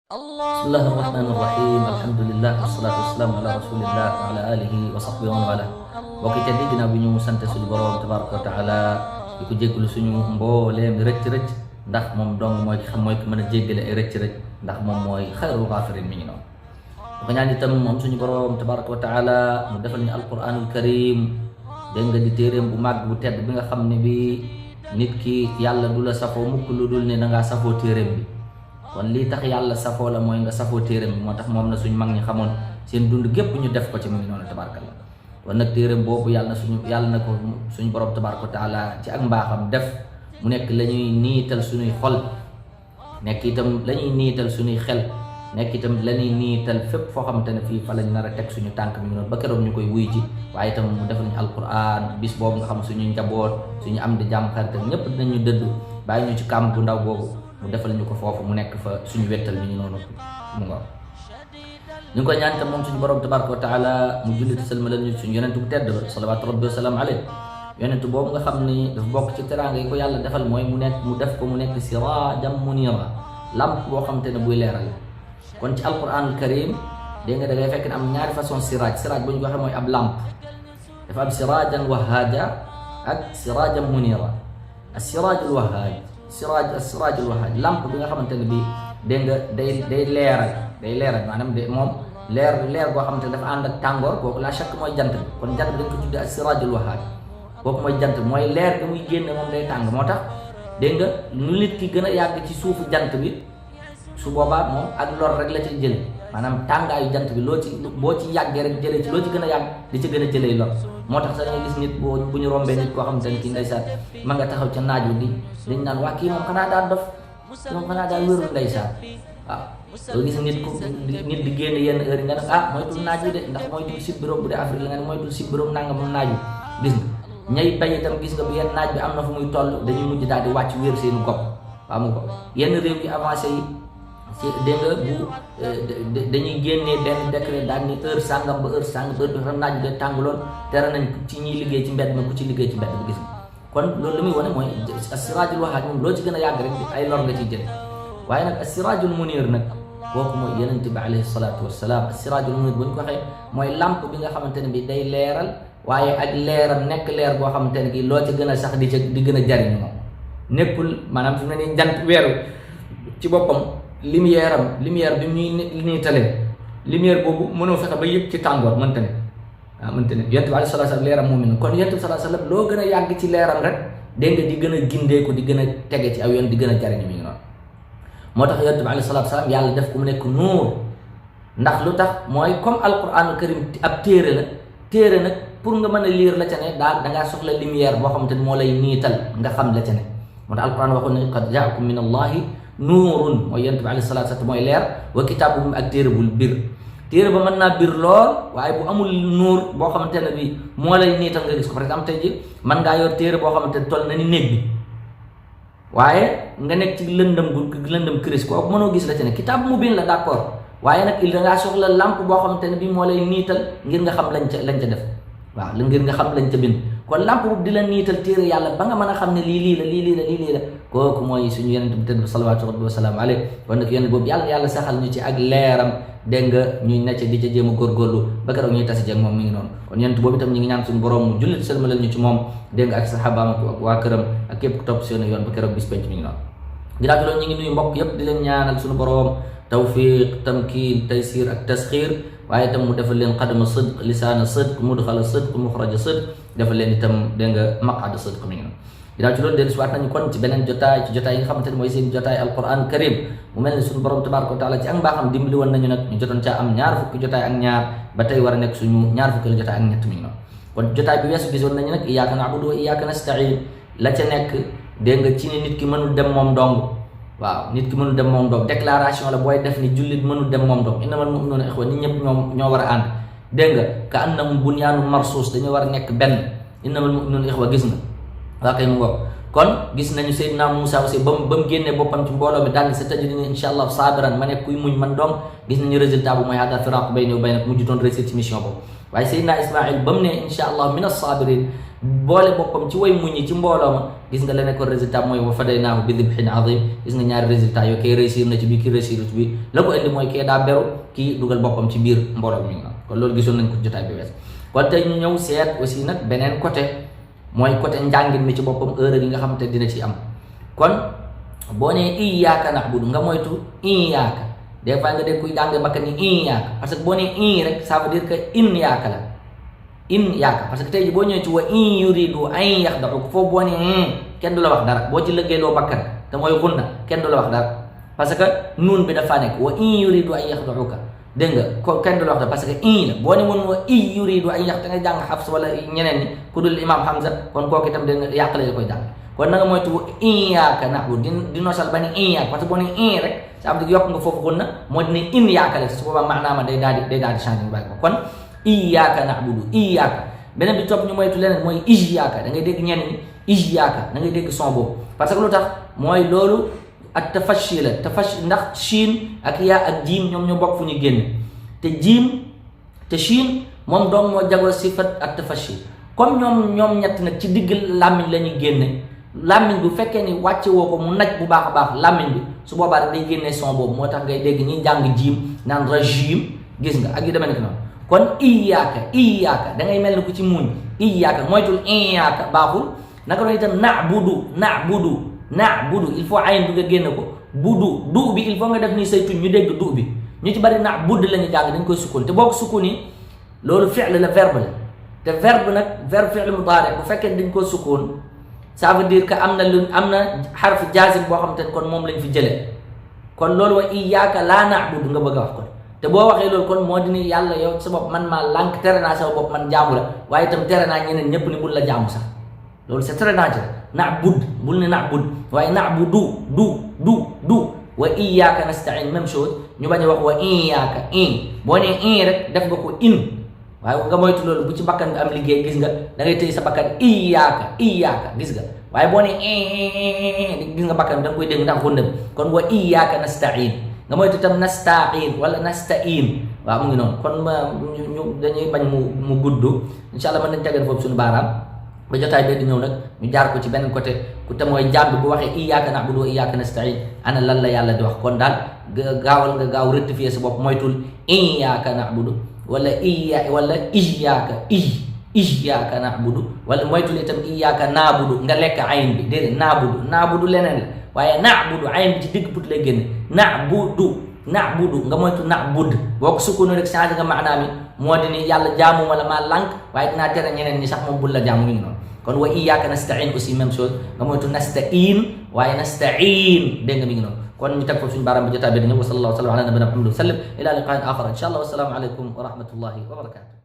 Bismillahirrahmanirrahim. Alhamdulillah wassalatu wassalamu ala rasulillah wa ala alihi wa sahbihi wa wala. Bokki teddi ginnaaw bi ñu sante suñu borom tabaraka wa taala di ko jéggulu suñu mbooleem rëcc ndax moom dong mooy ki xam mooy ki mën a jéggale ay rëcc ndax moom mooy xayrul gaafirin mi ngi noonu. bu ko ñaan itam moom suñu borom tabaraka wa taala mu defal ñu alquranul karim dégg nga di téeréem bu màgg bu tedd bi nga xam ne bi nit ki yàlla du la safoo mukk lu dul ne da ngaa safoo téeréem bi. kon lii tax yàlla safoo la mooy nga safoo téeréem bi moo tax moom na suñ mag ñi xamoon seen dund gépp ñu def ko ci mu ngi noonu tabaarkalla kon nag téeréem boobu yàlla na ko suñu borom tabaaraka wa taala ci ak mbaaxam def mu nekk la ñuy niital suñuy xol nekk itam la ñuy niital suñuy xel nekk itam la ñuy niital fépp foo xamante ne fii fa lañ nar a teg suñu tànk mi ngi noonu ba keroog ñu koy wuy ji waaye itam mu defal ñu alquran bis boobu nga xam suñu njaboot suñu am di jàmm xarit ñëpp dinañu dëddu bàyyi ñu ci kàmb bu ndaw boobu mu defal ñu ko foofu mu nekk fa suñu wettal mi ngi noonu mu nga ñu ngi koy ñaan tam moom suñu borom tabaraka wa taala mu jullit sëlmalal ñu suñu yonent bu tedd ba salawaatu rabbi wa salaam alayhi yonent boobu nga xam ni dafa bokk ci teraanga yi ko yàlla defal mooy mu def ko mu nekk siraajan muniira lamp boo xamante ne buy leeral kon ci alquranul karim dégg nga da ngay fekk ne am ñaari façon siraaj bu ñu ko waxee mooy ab lamp dafa am siraajan wahaaja ak siraajan muniira as-siraajul wahaaj siraajul wahaaj lamp bi nga xamante ne bii dégg nga day leeral maanaam de moom leer boo xamante ne dafa ànd ak tàngoor kooku la chaque mooy jant bi kon jant bi dañ ko tuddee ak siraajul wahaaj kooku mooy jant bi mooy leer bi muy génne moom day tàng moo tax dégg nga lu nit ki gën a yàgg ci suufu jant bi su boobaa moom ak lor rek la ci jël maanaam tàngaayu jant bi boo ci yàggee rek jëlee ci loo ci gën a yàgg di ci gën a jëlee lor moo tax sax da nga gis nit bu ñu rombee nit koo xamante ne kii ndeysaan ma nga taxaw ca naaj wi dañ naan waa kii moom xanaa daa dof moom xanaa daa wérul ndeysaan waaw doo gis nit di génn yenn heure yi nga ne moytul naaj wi de ndax moytul si bureau bu dee Afrique la nga ne moytul si bureau nangam naaj wi gis nga ñay bay itam gis nga bu yenn naaj bi am na fu muy toll dañuy mujj daal di wàcc wér seeni gopp waaw mu ko yenn réew yi avancé yi ci dégg nga bu dañuy génnee benn décret daal ni heure sàngam ba heure sàngam ba heure bi xam naaj bi de tàng lool tere nañ ci ñuy liggéey ci mbedd mi ku ci liggéey ci mbedd bi gis nga kon loolu li muy wane mooy as-siraajul wahaaj moom loo ci gën a yàgg rek ay lor nga ciy jël waaye nag as-siraajul muniir nag kooku mooy yonent bi alayhi salaatu wassalaam as-siraajul muniir bu ñu ko waxee mooy lampe bi nga xamante ne bi day leeral waaye ak leeram nekk leer boo xamante ne gi loo ci gën a sax di gën a jariñ moom nekkul maanaam fi mu ne nii jant weeru ci boppam lumière bi muy niitalee lumière boobu mënoo fexe ba yëg ci tàngoor mënta ne waaw mënta ne yonent bi alayhi salaatu salaam leeram moom kon yonent bi salaatu salaam loo gën a yàgg ci leeram rek dégg nga di gën a gindeeku di gën a tege ci aw yoon di gën a jariñu mi ngi noonu moo tax yonent bi alayhi salaatu salaam yàlla def ko mu nekk nuur ndax lu tax mooy comme alquranul karim ab téere nag pour nga mën a lire la ca ne daal dangaa soxla lumière boo xamante ne moo lay niital nga xam la ca ne moo tax alquran waxoon ne qad jaakum min allahi nuurun mooy yonent bi alayhi salaatu salaam mooy leer wa kitaabun ak téere bul bir téere ba mën naa bir lool waaye bu amul nuur boo xamante ne bi moo lay niital nga gis ko par exemple tey ji mën ngaa yor téere boo xamante ne toll na ni néeg bi waaye nga nekk ci lëndëm crise kooku mënoo gis la ca ne kitaab mubin la d'accord waaye nag il dangaa soxla lampe boo xamante ne bi moo lay niital ngir nga xam lañ ca def waaw ngir nga xam lañ ca bind kon lampe boobu di la niital téere yàlla ba nga mën a xam ne lii la kooku mooy suñu yonent bi tëdd salawaatu rabbi wa salaamu alayhi kon nag yonent boobu yàlla saxal ñu ci ak leeram dégg nga ñuy necc di ca jéem a góorgóorlu ba keroog ñuy tasi ci ak moom mi ngi noonu kon yonent boobu itam ñu ngi ñaan suñu borom mu jullit sëlmalal ñu ci moom dégg nga ak saxaabaam ak waa këram ak képp ku topp seen yoon ba keroog bis penc mi ngi noonu ginnaaw loolu ñu ngi nuyu mbokk yépp di leen ñaanal suñu borom tawfiq tamkiin taysir ak tasxiir waaye itam mu defal leen qadama sidq lisaana sidq mudxala sidq muxraja sidq defal leen itam dégg nga maqada sidq mi ngi noonu ginnaaw ci loolu dellu si waat nañu kon ci beneen jotaay yi nga xamante ne mooy seen jotaay alquran karim mu mel ni suñu borom tabaraka wa taala ci ak mbaaxam dimbali woon nañu nag ñu jotoon caa am ñaar fukki jotaay ak ñaar ba tey war a nekk suñu ñaar fukki jotaay ak ñett mi ngi noonu kon jotaay bi weesu gisoon nañu nag iyyaka na'budu wa iyyaka nasta'in la ca nekk dégg nga ci ne nit ki mënul dem moom dong waaw nit ki mënul dem moom dong déclaration la booy def ni jullit mënul dem moom dong innamal mu'minuuna ixwa nit ñëpp ñoo war a ànd dégg nga ka annahum bunyaanun marsuus dañoo war a nekk benn innamal mu'minuuna ixwa gis nga waa kay mu ngoog kon gis nañu Seydina Moussa aussi ba mu génnee boppam ci mbooloo mi daal ni sa tajiduni insha allah sabiran ma nekk kuy muñ man dong gis nañu résultat bu mooy hada firaqu bayni wa baynak mujj doon réussir ci mission boobu waaye Seydina Ismaïl ba mu ne insha allah min as-sabirin boole boppam ci way muñi ci mbooloo ma gis nga la nekkoon résultat mooy wa fadaynaahu bi dibhin azim gis nga ñaari résultat yoo kay réussir na ci biir kii réussir ci biir la ko indi mooy kee daa beru kii dugal boppam ci biir mbooloo mi nga kon loolu gisoon nañ ko jotaay bi wees kon tey ñu ñëw seet aussi nag beneen côté mooy côté njàngin mi ci boppam erreur yi nga xam te dina ci am kon boo nee iyyaaka na'budu nga moytu iyyaaka des fois nga dégg kuy jàng bakkan ni iyyaaka parce que boo nee i rek ça veut dire que in yaaka la in yaaka parce que tey ji boo ñëwee ci wa in yuridu an yaxda'uka foofu boo nee kenn du la wax dara boo ci lëggéeyloo bakkan te mooy xunna kenn du la wax dara parce que nuun bi dafa nekk wa in yuridu an yaxda'uka dégg nga ko kenn du la wax dara parce que in la boo ne woon wa in yuridu an yax da nga jàng Hafs wala ñeneen ñi ku dul imam Hamza kon kooku itam dégg nga yàqale la koy jàng kon na nga moytu iyyaaka na'budu di nosal ba ni iyyaaka parce que boo ne in rek ça veut dire yokk nga foofu xunna moo di ne in yaaka la su boobaa maanaam day daal di changer ñu bàyyi ko kon iyyaaka na'budu iyyaaka beneen bi topp ñu moytu leneen mooy iyyaaka da ngay dégg ñenn ñi iyyaaka da ngay dégg son boobu parce que lu tax mooy loolu ak tafashi la tafashi ndax shiin ak yaa ak jiim ñoom ñoo bokk fu ñu génn te jiim te shiin moom doom moo jagoo sifat ak tafashi comme ñoom ñett nag ci digg làmmiñ la ñuy génne làmmiñ bu fekkee ni wàcce woo ko mu naj bu baax a baax làmmiñ bi su boobaa rek day génnee son boobu moo tax ngay dégg ñi jàng jiim naan rajim gis nga ak yu demee nekk noonu kon iyyaaka da ngay mel ni ku ci muuñ iyyaaka moytul iyyaaka baaxul naka doon itam na'budu il faut ayn bi nga génne ko budu du bi il faut nga def nii say tuñ ñu dégg du bi ñu ci bari na'budu la ñu jàng dañ koy sukkoon te boo ko sukkoon loolu fi'l la verbe la te verbe nag verbe fi'l mudaari bu fekkee dañ ko sukkoon ça veut dire que am na xarfu jaazim boo xam te ne kon moom lañ fi jëlee kon loolu wa iyyaaka laa na'budu nga bëgg a wax kon te boo waxee loolu kon moo di ni yàlla yow sa bopp man maa lànk tere naa sama bopp man jaamu la waaye itam tere naa ñeneen ñëpp ni bul la jaamu sax loolu c'est très dangereux na'bud bul ne na'bud waaye na'budu du wa iyyaaka nasta'in même chose ñu bañ a wax wa iyyaaka boo nee in rek def nga ko in waaye nga moytu loolu bu ci bakkan nga am liggéey gis nga da ngay tëj sa bakkan iyyaaka gis nga waaye boo nee gis nga bakkan da nga koy dégg ndax xundam kon wa iyyaaka nasta'in nga moytu itam nasta'in wala nasta'in waaw mu ngi noonu kon ñu dañuy bañ mu gudd incha allah mën nañ tegal foofu suñu baaraam ba jotaay bee di ñëw nag ñu jaar ko ci beneen côté ku te mooy jàmm bu waxee iyyaaka na'budu wa iyyaaka nasta'in ana lan la yàlla di wax kon daal gaawal nga gaaw rectifier sa bopp moytul iyyaaka na'budu wala iyyaaka na'budu wala moytul itam iyyaaka na'budu nga lekk ayn bi déedéet na'budu leneen la waaye na'budu ayn bi ci digg put lay génn na'budu nga moytu na'bud boo ko sukkoon rek changé nga maanaam yi moo di ni yàlla jaamu wala maa lànk waaye dinaa tere ñeneen ñi sax moom bul la jaamu ngi noonu kon wa iyyaaka nasta'in aussi même chose nga moytu nasta'in waaye nasta'in dégg nga mi ngi noonu kon ñu teg foofu suñu baaraam bi jotaay bi di ñëw wa sallallahu ala nabiyina Muhammad wa sallam ila liqa'in akhar insha Allah wa salaamu alaykum wa rahmatullahi wa barakatuh